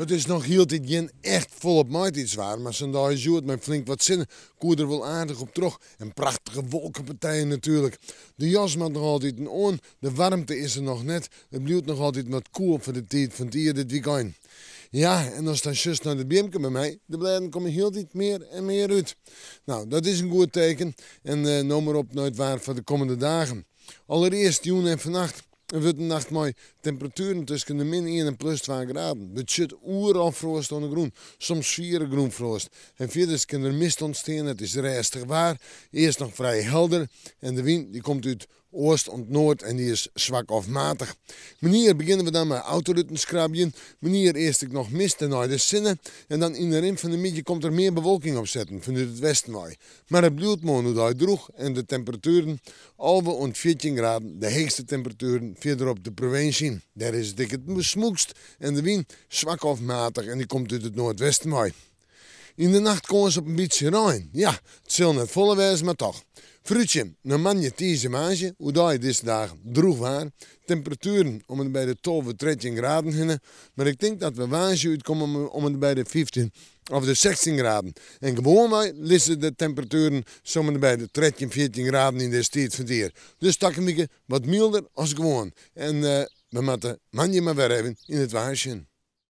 It is noch hieltyd gjin echt folop maitiidswaar, mar sa'n dei as hjoed mei flink wat sinne koe der wol aardich op troch. En prachtige wolkepartijen natuerlik. De jas moat noch altiten oan, de waarmte is der noch net. It bliuwt noch altyd wat koel foar de tiid fan it jier dit wykein. Ja, en ast dan sjochst nei de beamke by my, de blêden komme hieltyd mear en mear út. No, dat is in goed teken. En no mar op nei it waar foar de kommende dagen. Allerearst jûn en fannacht. It wurdt in nacht mei temperatueren tusken de min ien en plus twa graden. Betsjut oeral froast oan de grûn, soms swiere grûnfroast. En fierders kin der mist ûntstean. It is rêstich waar, earst noch frij helder en de wyn dy komt út oast oant noard en dy is swak of matich. Moarnier begjinne we dan mei autoruten skrabjen. Moarnier earst ek noch mist en nei de sinne. En dan yn de rin fan de middei komt der mear bewolking opsetten fanút it westen wei. Mar it bliuwt moarn oerdei drûch en de temperatueren 11 oant 14 graden, de heechste temperatueren fierder op de provinsje. Dêr is it ek it smûkst en de wyn swak of matich en dy komt út it noardwesten wei. Yn de nacht kâns op in bytsje rein. Ja, it sil net folle wêze, mar toch. Foarútsjen nei moandei, tiisdei, woansdei, oerdei dizze dagen drûch waar. Temperatueren om en by de 12, 13 graden hinne. Mar ik tink dat we woansdei útkomme om en by de 15 of de 16 graden. En gewoanwei lizze de temperatueren sa om en by de 13, 14 graden yn dizze tiid fan it jier. Dus takom wike wat mylder as gewoan. En we moatte moandei mar wer even yn it waar sjen.